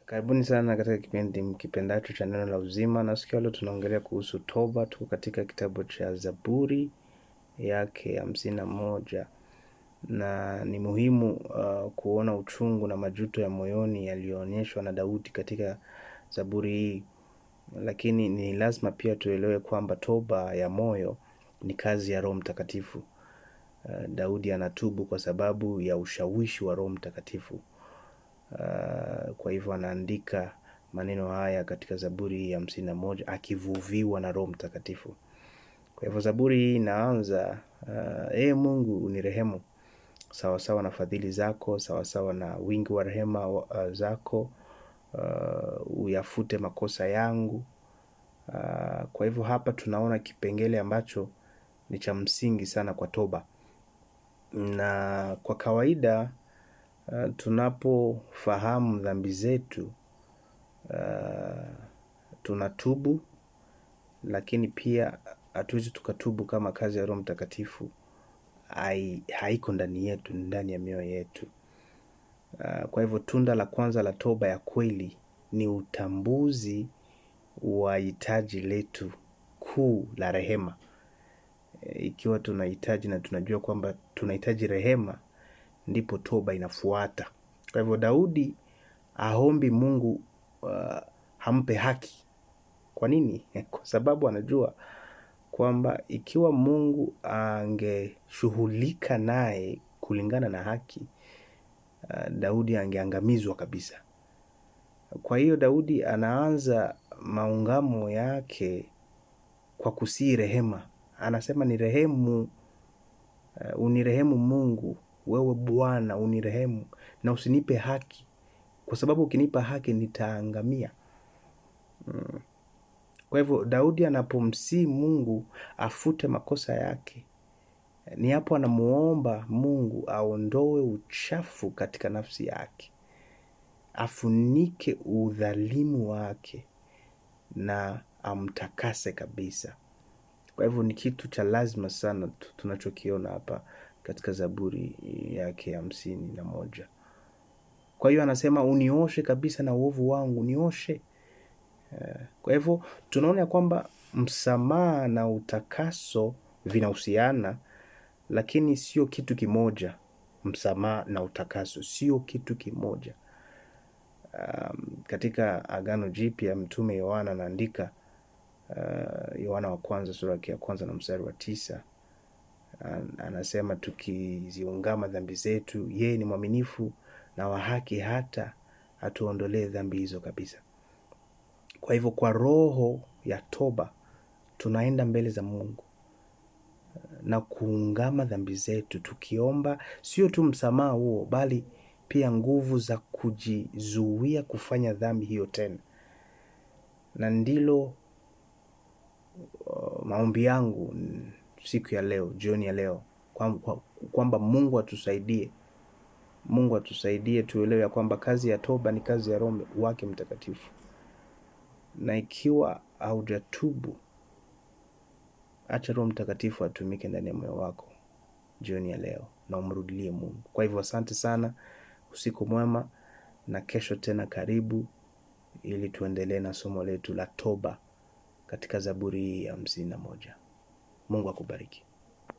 Karibuni sana katika kipindi mkipendacho cha Neno la Uzima, na siku ya leo tunaongelea kuhusu toba. Tuko katika kitabu cha Zaburi yake 51, na ni muhimu kuona uchungu na majuto ya moyoni yaliyoonyeshwa na Daudi katika Zaburi hii, lakini ni lazima pia tuelewe kwamba toba ya moyo ni kazi ya Roho Mtakatifu. Daudi anatubu kwa sababu ya ushawishi wa Roho Mtakatifu. Kwa hivyo anaandika maneno haya katika Zaburi ya 51 akivuviwa na Roho Mtakatifu. Kwa hivyo Zaburi hii inaanza Ee Mungu unirehemu sawasawa na fadhili zako, sawasawa na wingi wa rehema zako, uyafute makosa yangu. Kwa hivyo hapa tunaona kipengele ambacho ni cha msingi sana kwa toba. Na kwa kawaida tunapofahamu dhambi zetu, tunatubu, lakini pia hatuwezi tukatubu kama kazi ya Roho Mtakatifu haiko ndani yetu, ndani ya mioyo yetu. Kwa hivyo tunda la kwanza la toba ya kweli ni utambuzi wa hitaji letu kuu la rehema. Ikiwa tunahitaji na tunajua kwamba tunahitaji rehema, ndipo toba inafuata. Kwa hivyo Daudi haombi Mungu hampe haki. Kwa nini? Kwa sababu anajua kwamba ikiwa Mungu angeshughulika naye kulingana na haki, Daudi angeangamizwa kabisa. Kwa hiyo Daudi anaanza maungamo yake kwa kusihi rehema. Anasema ni rehemu, unirehemu Mungu, wewe Bwana unirehemu na usinipe haki, kwa sababu ukinipa haki nitaangamia. Kwa hivyo Daudi anapomsihi Mungu afute makosa yake, ni hapo anamuomba Mungu aondoe uchafu katika nafsi yake, afunike udhalimu wake na amtakase kabisa. Kwa hivyo ni kitu cha lazima sana tunachokiona hapa katika Zaburi yake 51. Kwa hiyo anasema unioshe kabisa na uovu wangu, unioshe. Kwa hivyo tunaona kwamba msamaha na utakaso vinahusiana, lakini sio kitu kimoja. Msamaha na utakaso sio kitu kimoja. Katika Agano Jipya Mtume Yohana anaandika, Yohana wa kwanza sura ya kwanza na mstari wa 9, anasema tukiziungama dhambi zetu, yeye ni mwaminifu na wa haki hata atuondolee dhambi hizo kabisa. Kwa hivyo kwa roho ya toba tunaenda mbele za Mungu na kuungama dhambi zetu, tukiomba sio tu msamaha huo, bali pia nguvu za kujizuia kufanya dhambi hiyo tena. Na ndilo maombi yangu siku ya leo, jioni ya leo, kwamba Mungu atusaidie. Mungu atusaidie tuelewe ya kwamba kazi ya toba ni kazi ya Roho wake Mtakatifu. Na ikiwa haujatubu, acha Roho Mtakatifu atumike ndani ya moyo wako jioni ya leo na umrudilie Mungu. Kwa hivyo asante sana, usiku mwema, na kesho tena karibu ili tuendelee na somo letu la toba katika Zaburi hii ya 51. Mungu akubariki.